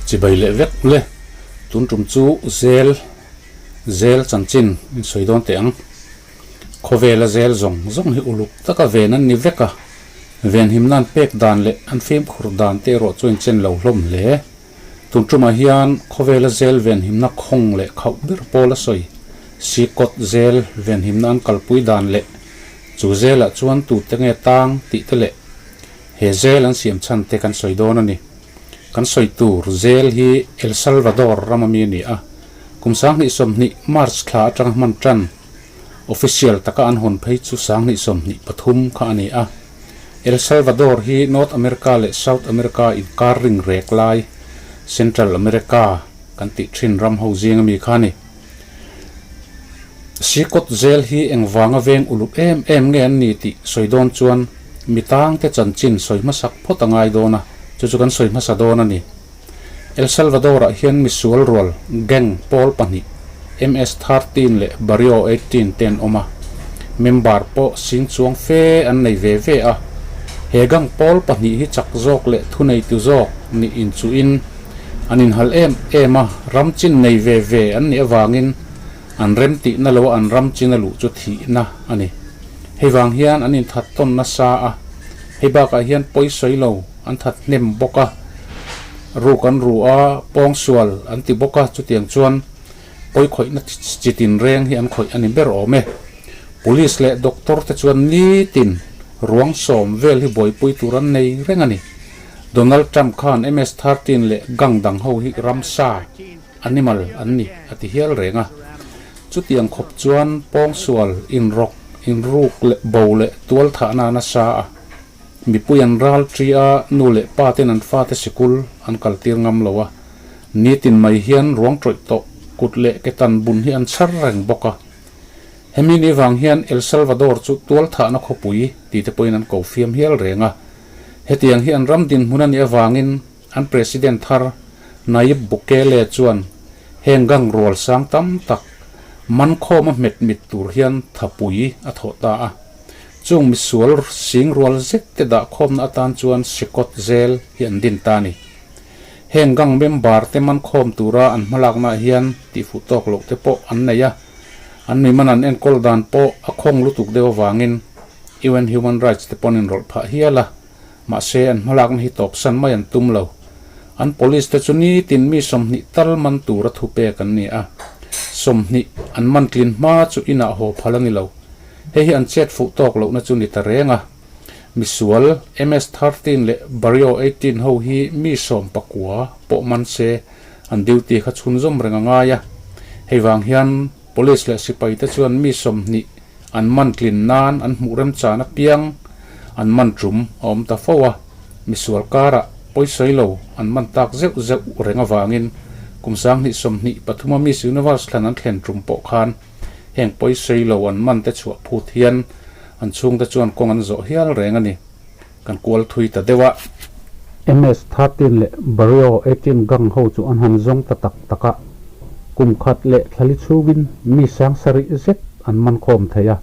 Chibai leh vek ule. Tun tum chu zel zel chanchin in sawi dawn teh ang. Khawvela zel zawng zawng hi uluk taka ven an ni vek a, venhimna an pek dan leh an fimkhur dan te erawh chu inchen lo hlawm hle. Tun tumah hian khawvela zel venhimna khawng leh khauh ber pawl a sawi. Sikawt zel venhimna an kalpui dan leh chu zelah chuan tute nge tang tih te leh he zel an siam chhan te kan sawi dawn a ni. Kan sawi tur zel hi El Salvador ram ami a ni a, kum 2020 March thla atanga hman tan official taka an hawn phei chu 2023 kha a ni a. El Salvador hi North America leh South America inkar ring rek lai Central America kan tih thin ram ho zing ami kha a ni. Sikawt zel hi engvanga veng uluk em em nge an ni tih sawi dawn chuan mi tangte chanchin sawi hmasak phawt a ngai dawn a, chu chu kan sawi hmasa dawn a ni. El Salvador-ah hian misual rual, gang, pawl pahnih, MS-13 leh Barrio 18 te an awm a, member pawh sing chuang fe an nei ve ve a. He gang pawl pahnih hi chak zawk leh thuneitu zawk nih inchuhin an inhal em em a, ram chin nei ve ve an nih avangin an rem tihna loa an ram chin a luh chu thihna a ni. Hei vang hian an inthat tawn nasa a, hei bakah hian pawi sawi lo an that hnem bawk a, ruk an ru a, pawngsual an ti bawk a, chutiang chuan pawi khawihna chi tinreng hi an khawih a ni ber awm e. Police leh doctor te chuan nitin ruang sawm vel hi buaipui tur an nei reng a ni. Donald Trump khan MS-13 leh gang dang ho hi ramsa, animal, an ni a ti hial reng a. Chutiang khawp chuan pawngsual, inrawk, inruk leh bo leh tualthahna a nasa a. Mipui an ral ṭi a, nu leh pa ten an fate sikul an kaltir ngam lo a. Nitin mai hian ruang ṭawih tawh kut leh ke tan bun hi an chhar reng bawk a. Hemi ni vang hian El Salvador chu tualthahna khawpui ti te pawhin an ko fiam hial reng a. Hetiang hi an ram dinhmun a nih avangin an President thar Nayib Bukele chuan heng gang rual sang tam tak man khawm a hmet mit tur hian thapui a thawh ta a. Chung misual sing rual zet te dah khawmna atan chuan Sikawt zel hi an din ta a ni. Heng gang member te man khawm tura an hmalaknaah hian tihfuh tawk loh te pawh an nei a, an mi man an enkawl dan pawh a khawng lutuk deuh avangin UN Human Rights te pawn inrawlh phah hial a, mahse an hmalakna hi tawpsan mai an tum lo. An police te chu nitin mi 20 tal man tura thu pek an ni a, 20 an man tlin hma chu inah haw phal a ni lo. Hei hi an chet fuh tawk lohna chu ni ta reng a. Misual MS-13 leh Barrio 18 ho hi mi 19 pawh man se an duty kha chhunzawm reng a ngai a. Hei vang hian Police leh sipai te chuan mi 20 an man tlin nan an hmuh remchan apiang an man tum a awm ta fo a. Misual karah pawisawi lo an man tak zeuh zeuh reng avangin kum 2023 a Miss Universe thlan an thlen tum pawh khan Heng pawisawi lo an man te chhuah phut hian an chhungte chuan kawng an zawh hial reng a ni. Kan kual thui ta deuh a. MS-13 leh Barrio 18 gang ho chu an han zawng ta tak tak a, kum khat leh thlali chhungin mi sang sarih zet an man khawm thei a,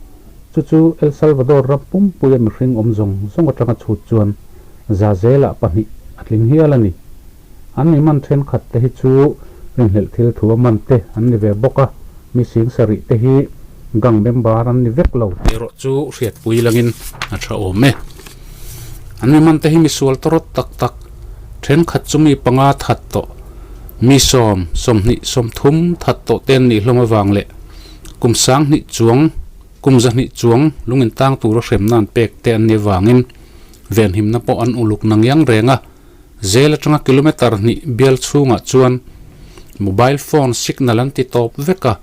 chu chu El Salvador ram pumpuia mihring awm zawng zawng atanga chhut chuan za zelah pahnih a tling hial a ni. An mi man thenkhat te hi chu rinhlelh thil thu a man te an ni ve bawk a, mi sing sarih te hi gang member an ni vek lo. Erawh chu hriatpui langin a tha awm e. An mi man te hi misual tawrawt tak tak, thenkhat chu mi panga that tawh, mi 10, 20, 30 that tawh te an nih hlawm avang leh kum 2000 chuang, kum 200 chuang lungin tang tura hremna an pek te an ni avangin venhimna pawh an uluk na ngiang reng a. Zel atanga kilometer hnih bial chhungah chuan mobile phone signal an ti tawp vek a,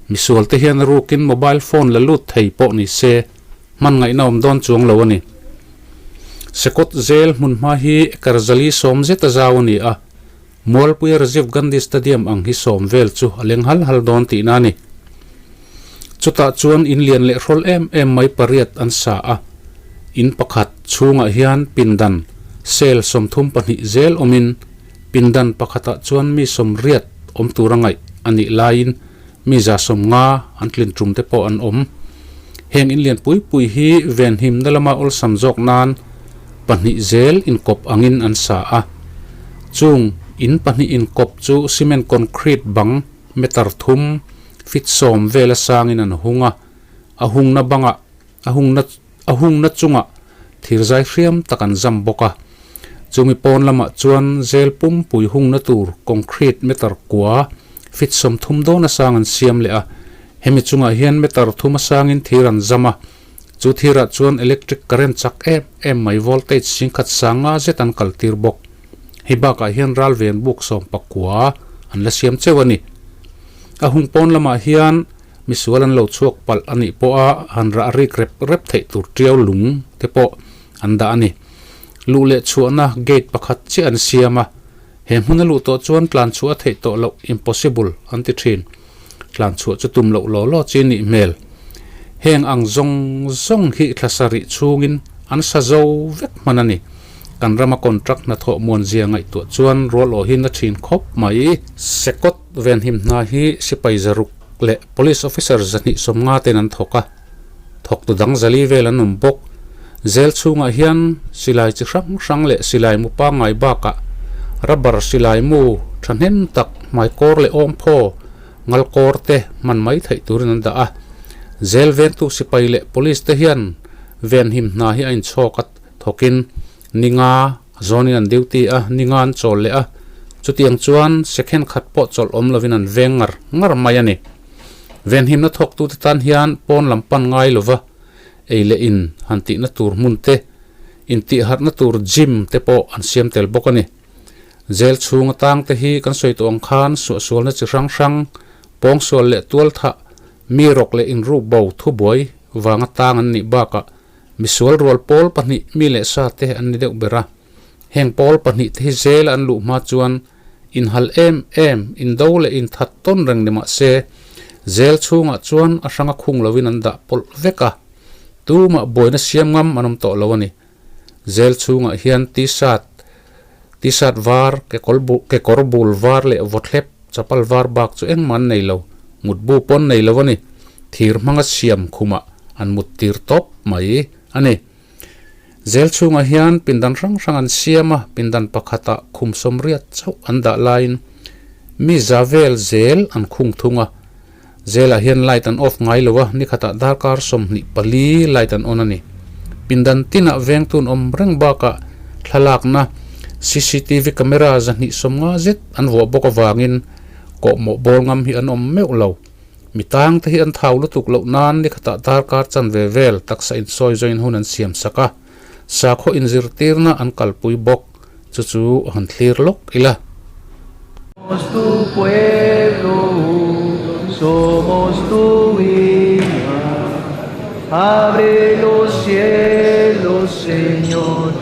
misual te hian rukin mobile phone la lut thei pawh ni se hman ngaihna awm dawn chuang lo a ni. Sekawt zel hmunhma hi acre zali sawm zet a zau a ni a, Mualpuia Rajiv Gandhi Stadium ang hi sawm vel chu a leng hal hal dawn tihna a ni. Chutah chuan in lian leh hrawl em em mai pariat an sa a, in pakhat chhungah hian pindan cell 32 zel awmin pindan pakhatah chuan mi 80 awm tura ngaih a nih laiin mi 150 an tlin tum te pawh an awm. Heng in lian pui pui hi venhimna lama awlsam zawk nan pahnih zel inkawp angin an sa a. Chung In pahnih inkawp chu cement concrete bang meter thum feet sawm vela sangin an hung a, a hungna bangah a hungna a hungna chungah thirzai hriam tak an zam bawk a. Chumi pawn lamah chuan zel pumpui hungna tur concrete meter kua feet 30 dawn a sang an siam leh a, hemi chungah hian meter thum a sangin thir an zam a, chu thirah chuan electric current chak em em mai voltage singkhat sang nga zet an kaltir bawk. Hei bakah hian ral ven buk sawm pakua an la siam cheu a ni. A hung pawn lamah hian misual an lo chhuak palh a nih pawha han rah rik rep rep theih tur tiau lung te pawh an dah a ni. Luh leh chhuahna gate pakhat chiah an siam a, he hmuna luh tawh chuan tlan chhuah a theih tawh loh, impossible, an ti thin. Tlan chhuah chu tum loh law law chi nih hmel. Heng ang zawng zawng hi thla sarih chhungin an sa zo vek hman a ni. Kan rama contract hnathawh muanzia ngaihtuah chuan rual aw hi na thin khawp mai. Sekawt venhim hna hi sipai zaruk leh police officer zahnih sawmnga ten an thawk a, thawktu dang zali vel an awm bawk. Zel chhungah hian silai chi hrang hrang leh silai mu pangngai bakah rubber silai mu thahnem tak hmaikawr leh awmphaw ngalkawr te hman mai theih turin an dah a. Zel vengtu sipai leh police te hian venhim hna hi a inchhawk a thawkin ninga zawnin an duty a, ninga an chawl leh a, chutiang chuan second khat pawh chawlh awm lovin an veng ngar ngar mai a ni. Venhimna thawktute tan hian pawn lam pan ngai lova ei leh in han tihna tur hmun te, intihharhna tur gym te pawh an siam tel bawk a ni. Jail chhung atang te hi kan sawi tawh ang khan suahsualna chi hrang hrang, pawngsual leh tualthah, mi rawk leh inruk bo thubuai vanga tang an nih bakah misual rual pawl pahnih mi leh sa te an ni deuh ber a. Heng pawl pahnih te hi jail a an luh hma chuan Inhal em em, indo leh inthat tawn reng ni mah se, zel chhungah chuan a hranga khung lovin an dah pawlh vek a, tumah buaina siam ngam an awm tawh lo a ni. Zel chhungah hian T-shirt, T-shirt var, kekawr bu, kekawr bul var leh vawthlep, chapal var bak chu engmah an nei lo, mutbu pawn nei lo a ni. Thir hmanga siam khumah an mut tir tawp mai a ni. Zel chhungah hian pindan hrang hrang an siam a, pindan pakhatah khum sawmriat chauh an dah laiin mi za vel zel an khung thung a. Zelah hian light an off ngai lo a, nikhatah darkar 24 light an on a ni. Pindan tinah vengtun awm reng bakah thlalakna cctv camera 250 zet an vuah bawk avangin kawhmawh bawl ngam hi an awm meuh lo. Mi tang te hi an thau lutuk loh nan nikhatah darkar chanve vel taksa insawi zawin hun an siam sak a, sakhaw inzirtirna an kalpui bawk, chu chu han thlir lawk ila. Somos tu pueblo, somos tu viña, abre los cielos, Señor.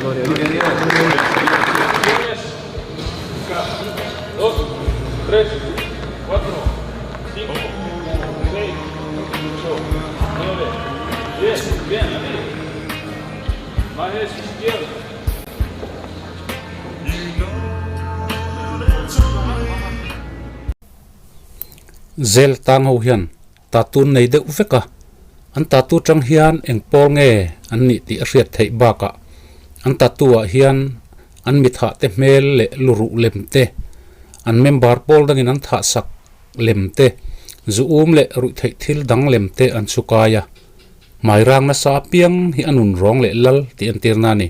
Zel tang ho hian tattoo nei deuh vek a, an tattoo tang hian eng pawl nge an nih tih a hriat theih bakah an tattoo ah hian an mithah te hmel leh luruh lem te, an member pawl dangin an thah sak lem te, zu um leh ruih theih thil dang lem te an chhu kai a. Hmai rang nasa apiang hi a nun rawng leh lal tih entirna a ni.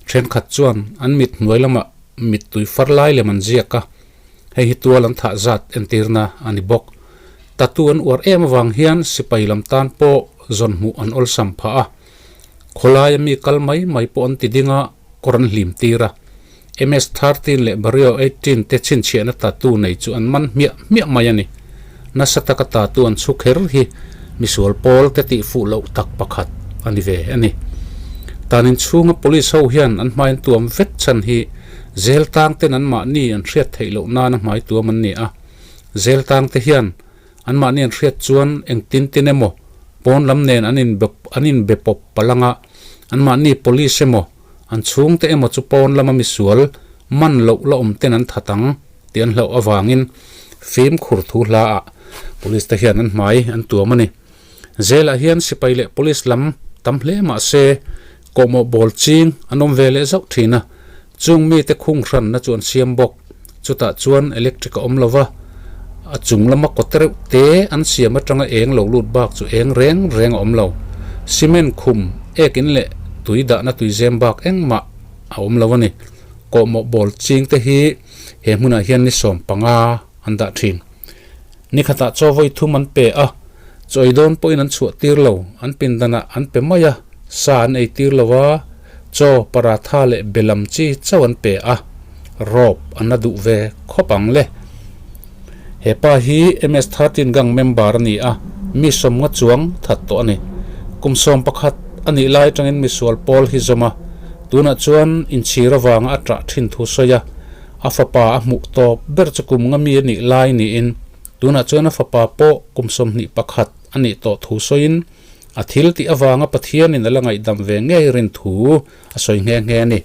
Thenkhat chuan an mit hnuai lamah mittui far lai lem an ziak a, hei hi tual an thah zat entirna a ni bawk. Tattoo an uar em avang hian sipai lam tan pawh zawn hmuh an awlsam phah a. Khawlaia mi kal mai mai pawh an ti ding a, kawr an hlim tir a. MS 13 leh Barrio 18 te chhinchhiahna tattoo nei chu an man hmiah hmiah mai a ni. Nasa taka tattoo an chhu kher hi misual pawl te tih fuh loh tak pakhat a ni ve a ni. Tan inchhunga police ho hian an hmai an tuam vek chhan hi zel tang ten an mahni an hriat theih loh nana hmai tuam an ni a. Zel tang te hian an mahni an hriat chuan engtin tin emaw pawn lam nen an inbe an inbe pawp palh anga an mahni police emaw an chhungte emaw chu pawn lama misual man loh la awm ten an that ang tih an hlauh avangin fimkhur thu hla ah police te hian an hmai an tuam a ni. Zelah hian sipai leh police lam tam hle mah se kawhmawh bawl ching an awm ve leh zauh thin a, chung mite khung hranna chu an siam bawk. Chutah chuan electric a awm lo va, a chung lama kawt reuh te an siam atanga eng lo lut bak chu eng reng reng a awm lo. Cement khum, ek in leh tui dahna tui zem bak engmah a awm lo a ni. Kawhmawh bawl ching te hi he hmunah hian ni 15 an dah thin. Ni khatah chaw vawi thum an pe a, chaw ei dawn pawhin an chhuah tir lo, an pindanah an pe mai a, sa an ei tir lo a, chaw, paratha leh be lam chi chauh an pe a, rawp an la duh ve khawp ang le. He pa hi MS 13 gang member a ni a, mi 50 chuang that tawh a ni. Kum 11 a nih lai atangin misual pawl hi zawm a, tunah chuan inchhir avanga a ṭah ṭhin thu sawi a, A fapa a hmuh tawp ber chu kum nga mi a nih lai niin tunah chuan a fapa pawh kum 21 a nih tawh thu sawiin a thil tih avanga Pathianin a la ngaihdam ve ngei rin thu a sawi nghe nghe a ni.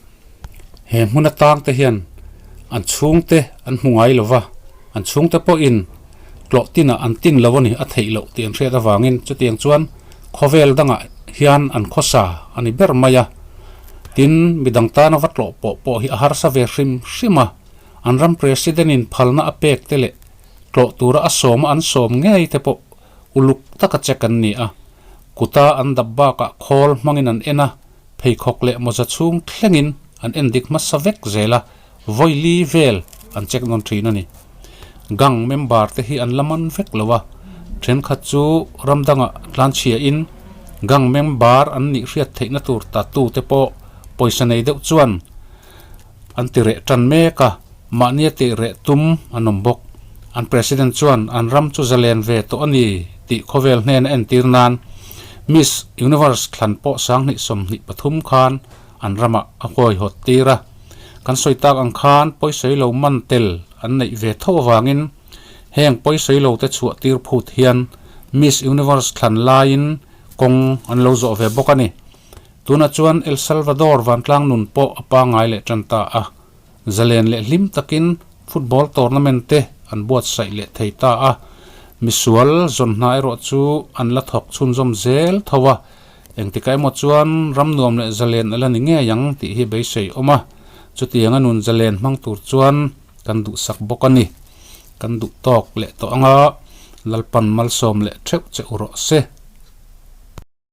He hmun atang te hian an chhungte an hmu ngai lo va, an chhungte pawhin tlawh tinah an tin lo a ni, a theih loh tih an hriat avangin chutiang chuan khawvel dangah hian an khawsa a ni ber mai a. Tin, midang tana va tlawh pawh pawh hi a harsa ve hrim hrim a, an ram President in phalna a pek te leh tlawh tura a sawma an sawm ngei te pawh uluk taka check an ni a. Kuta an dap bakah khawl hmangin an en a, pheikhawk leh mawza chhung thlengin an en dik hmasa vek zel a, vawi li vel an check nawn thin a ni. Gang member te hi an la man vek lo a, thenkhat chu ram dangah tlanchhia in gang member an nih hriat theihna tur tattoo te pawh pawisa nei deuh chuan an ti reh tan mek a, mahnia tih reh tum an awm bawk. An president chuan an ram chu zalen ve tawh a ni tih khawvel hnena entir nan Miss Universe thlan pawh 2023 khan an ramah a huaihawt tir a. Kan sawi tak ang khan pawisawi lo man tel an neih ve tho avangin heng pawisawi lo te chhuah tir phut hian Miss Universe thlan laiin kawng an lo zawh ve bawk a ni. Tunah chuan El Salvador vantlang nun pawh a pangngai leh tan ta a. Zalen leh hlim takin football tournament te an buatsaih leh thei ta a. Misual zawn hna erawh chu an la thawk chhunzawm zel tho a. Engtikah emaw chuan ram nuam leh zalen a la ni ngei ang tih hi beisei awm a. Chutianga nun zalen hmang tur chuan kan duhsak bawk a ni. Kan duh tawk leh tawh anga Lalpan malsawm leh theuh che u rawh se.